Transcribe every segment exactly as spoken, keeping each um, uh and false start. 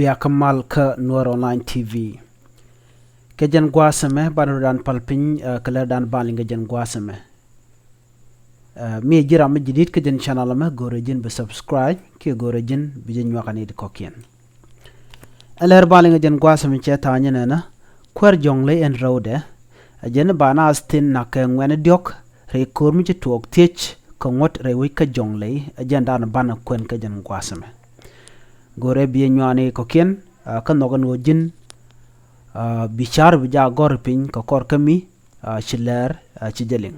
Yakä mal kä Nuer Online T V. Kɛ jɛn gua̱a̱th ɛmɛ banɛ rɔ dan pal piny, eh, kɛ lär dan ban liŋ kɛ jɛn gua̱a̱th ɛmɛ. Eh, mi ji̱ ram mi ji̱ di̱t kɛ jɛn channel ɛmɛ, go̱rɛ ji̱n bi subscribe kiɛ go̱rɛ ji̱n bi ji̱ nyuak anit kɔ̱kiɛn. Ɛ lär ban liŋ kɛ jɛn gua̱a̱th ɛmɛ cɛ tha̱a̱ŋ nyɛ nɛnɛ, kuäär Jɔŋley ɛn rɛwdɛ ɛ jɛn ba naath thi̱n na̱k kɛ ŋuɛ̈ni diɔ̱k rɛy ko̱r mi ci tuɔɔk thiec kɛ ŋuɔ̱t rɛy wec kä Jɔŋley, ɛ jɛn dan banɛ kuɛn kɛ jɛn gua̱a̱th ɛmɛ. Go̱rɛ bi ji̱ nyuak anit kɔ̱kiɛn, ah, kä nhɔk ɛn ɣöö ji̱n, ah, bi ca̱r bi jaa gɔ̱r piny kɛ kɔr kä mi, ah, ci lɛr, ah, ci jɛ liŋ.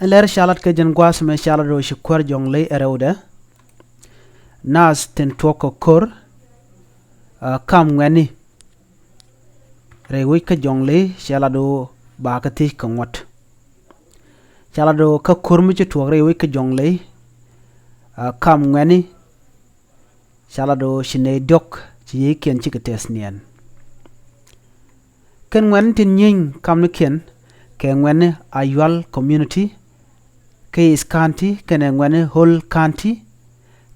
Ɛn lɛr ca lat kɛ jɛn gua̱a̱th ɛmɛ ca lat ɣöö ci kuäär Jɔŋley ɛ rɛwdɛ naath thi̱n tuɔɔk kɛ ko̱r, ah, kam ŋuɛ̈ni rɛy wec kä Jɔŋley ca lat ɣöö ba kɛ thiec kɛ ŋuɔ̱t. Ca lat ɣöö kä ko̱r mi ci tuɔɔk rɛy wec kä Jɔŋley, ah, kam ŋuɛ̈ni ca lat ɣöö ci nɛy diɔ̱k ci yiëëkiɛn cikɛ tɛth niɛn. Kɛn ŋuɛ̈ni tin nyieeny kamnikiɛn kɛ ŋuɛ̈ni Ayual community, kɛ East County kɛnɛ ŋuɛ̈ni Hall County.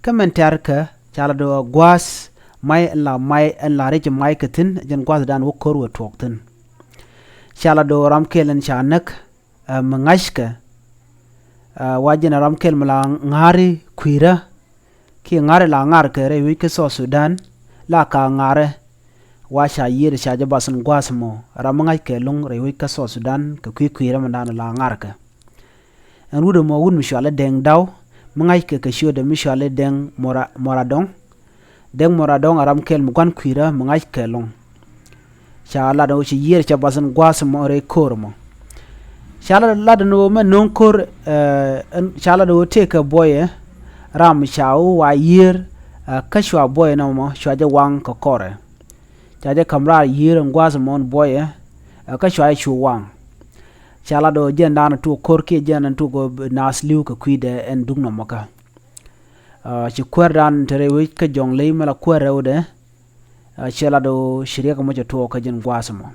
Kä mɛn tɛ̈rkɛ ca lat ɣöö gua̱a̱th may ɛn la may ɛn la ric may kɛ thi̱n, jɛn gua̱a̱th dan wä ko̱r wä tuɔɔk thi̱n. Ca lat ɣöö ram kɛl ɛn ca näk, eh, mi ŋa̱ckɛ, eh, wa jɛn ram kɛl mi la ŋa̱ri kui̱rä kiɛ ŋa̱ri la ŋa̱rkɛ rɛy wec kä South Sudan, la ka ŋa̱rɛ wa ca yiër ca jɛ bath ɛn gua̱a̱th mɔ, ram mi ŋa̱ckɛ lo̱ŋ rɛy wec kä South Sudan kɛ kui̱ kui̱rä mi dan la ŋa̱rkɛ. Ɛn wut ɛmɔ wut mi cɔal i̱ Dɛŋ Daw, mi ŋa̱ckɛ kɛ ciötdɛ mi cɔal i̱ Dɛŋ Mora, Moradɔŋ. Dɛŋ Moradɔŋ ɛ ram kɛl mi gua̱n kui̱rä mi ŋa̱ckɛ lo̱ŋ. Ca lat ɣöö ci yiër ca bath ɛn gua̱a̱th mɔ rɛy ko̱r mɔ. Ca lat, lat ɛn ɣöö mɛ no̱o̱ŋ ko̱r, eh, ɛn, ca lat ɣöö tëëkɛ buɔyɛ ram ca wä wa yiër, eh, kä cua buɔyɛ nɔmɔ cua jɛ waŋ kɛ kɔrɛ. Ca jɛ ka̱m raar yiër ɛn gua̱a̱th mɔ ɛn buɔyɛ, eh, kä cua jɛ cu waŋ. Ca lat ɣöö jɛn dan tuk ko̱r kiɛ jɛn dan tuk ɣöö naath li̱w kɛ kui̱dɛ ɛn duŋ nɔmɔ kä. Ah, ci kuäär dan te rɛy wec kä Jɔŋley mi la kuäär rɛwdɛ, ah, cɛ lat ɣöö ci riɛk mɔ cɛ tuɔɔk kä jɛn gua̱a̱th mɔ.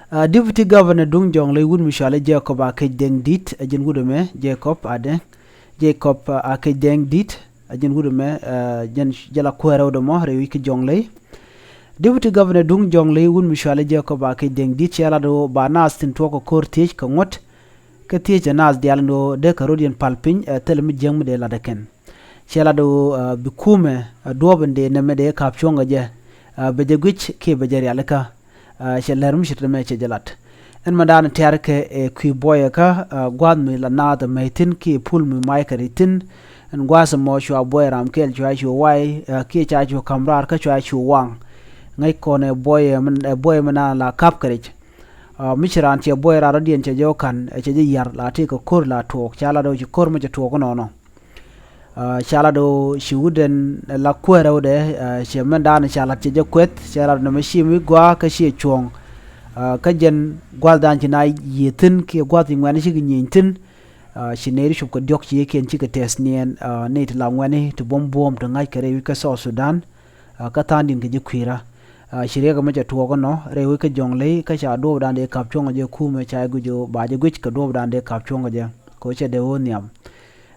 Ah, Deputy Governor duŋ Jɔŋley wut mi cɔal i̱ Jacob Akec Dɛŋ Di̱t, ɛ jɛn wut ɛmɛ Jacob Adɛ, Jacob, ah, Akec Dɛŋ Di̱t, ɛ jɛn wut ɛmɛ, ah, jɛn jɛ la kuäär rɛwdɛ mɔ rɛy wec kä Jɔŋley. Deputy Governor duŋ Jɔŋley wut mi cɔal i̱ Jacob Akec Dɛŋ Di̱t cɛ lat ɣöö ba naath thi̱n tuɔɔk kɛ ko̱r thiec kɛ ŋuɔ̱t, kä thiec ɛ naath diaal ɛn ɣöö dee kɛ rɔ̱diɛn pal piny, eh, thilɛ mi jiäk mi dee latdɛ kɛn. Cɛ lat ɣöö, eh, bi kumɛ, eh, duɔ̱ɔ̱p in dee nɛmɛ dee ka̱p cuɔ̱ŋ kɛ jɛ, eh, bɛ jɛ guic kiɛ bɛ jɛ rialikä, eh, cɛ lär mi ce̱t ɛmɛ cɛ jɛ lat. Ɛn mɛ da̱a̱n tɛ̈rkɛ, eh, kui̱ buɔyɛ kä, eh, gua̱a̱th mi la naath ɛmɛ thi̱n kiɛ pul mi mac kɛ ri̱c thi̱n. Ɛn gua̱a̱th ɛmɔ cua buɔyɛ ram kɛl cua cu way, eh, kiɛ ca cu ka̱m raar kä cua cu waŋ. Ŋäc kɔn ɛ buɔyɛ mi, ɛ buɔyɛ mi naan la ka̱p kɛ ri̱c. Ah, mi ci raan cɛ buɔy raan rɔ̱diɛn cɛ jɛ wä ka̱n, ɛ cɛ jɛ ya̱r la tëëkɛ ko̱r la tuɔɔk, ca lat ɣöö ci ko̱r mi cɛ tuɔɔk inɔnɔ. Ah, ca lat ɣöö ci wut ɛn la kuäär rɛwdɛ, ah, cɛ mɛn da̱a̱n ca lat cɛ jɛ kueth, cɛ lat nɛmɛ ci mi gɔaa kä ciɛ cuɔ̱ɔ̱ŋ. Ah, kä jɛn gua̱th da̱a̱n ci na yiëë thi̱n kiɛ gua̱th ci ŋuɛ̈ni cikɛ nyieny thi̱n. Ah, ci nɛy ti cop kɛ diɔ̱k ci yiëëkiɛn cikɛ tɛth niɛn, ah, nɛy ti la ŋuɛ̈ni ti buɔ̱m buɔ̱ɔ̱m ti ŋa̱c kɛ rɛy wec kä South Sudan. Ah, kä tha̱a̱ŋdiɛn kɛ ji̱ kui̱rä. Ah, ci riɛk ɛmɛ cɛ tuɔɔk inɔ rɛy wec kä Jɔŋley, kä ca duɔ̱ɔ̱pdan dee ka̱p cuɔ̱ŋ kɛ jɛ kumɛ ca jɛ guic ɣöö ba jɛ guic kɛ duɔ̱ɔ̱pdan dee ka̱p cuɔ̱ŋ kɛ jɛ. Kɛ ɣöö cɛ dee ɣöö nhiam.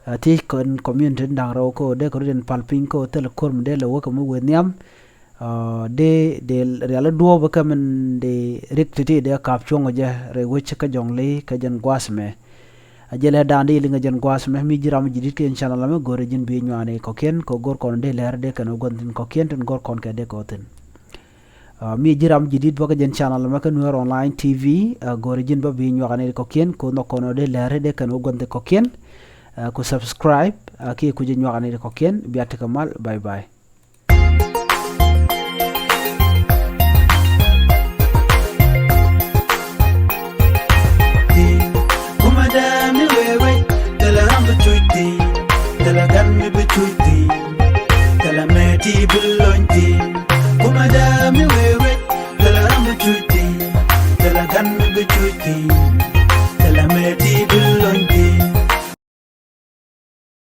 Ah, thiec kɔn community da̱ŋ rɛw kɛ ɣöö dee kɛ rɔ̱diɛn pal piny kɛ ɣöö thilɛ ko̱r mi dee lɛ wä kɛ mi wëë nhiam. Ah, dee, dee riali duɔ̱ɔ̱p kä min dee rik ti̱ti̱ dee ka̱p cuɔ̱ŋ kɛ jɛ rɛy wec kä Jɔŋley kɛ jɛn gua̱a̱th mɛ. A jɛ lɛ da̱a̱n dee liŋ a jɛn gua̱a̱th mɛ mi ji̱ ram ji̱ di̱t kɛ in channel mɛ go̱rɛ ji̱n bi nyuani kɔ̱kiɛn kɛ go̱r kɔn dee lɛr dee kɛn wä gua̱n thi̱n kɔ̱kiɛn tin go̱r kɔn kɛ dee kɛ wä thi̱n. Ah, mi ji̱ ram ji̱ di̱t bä kɛ jɛn channel mɛ kä Nuer Online T V, ah, go̱rɛ ji̱n bä bi nyuakani kɔ̱kiɛn kɛ wä nhɔk kɔn dee lɛr dee kɛn wä gua̱n thi̱n kɔ̱kiɛn. Ah, ku subscribe, ah, kiɛ ku jɛ nyuakani kɔ̱kiɛn bia tekɛ mal. Bye bye. Kuma da mi wewe, tala ram bi chuiti, tala gan mi bi chuiti, tala meti bi lonti. Kuma da mi wewe, tala ram bi chuiti, tala gan mi bi chuiti, tala meti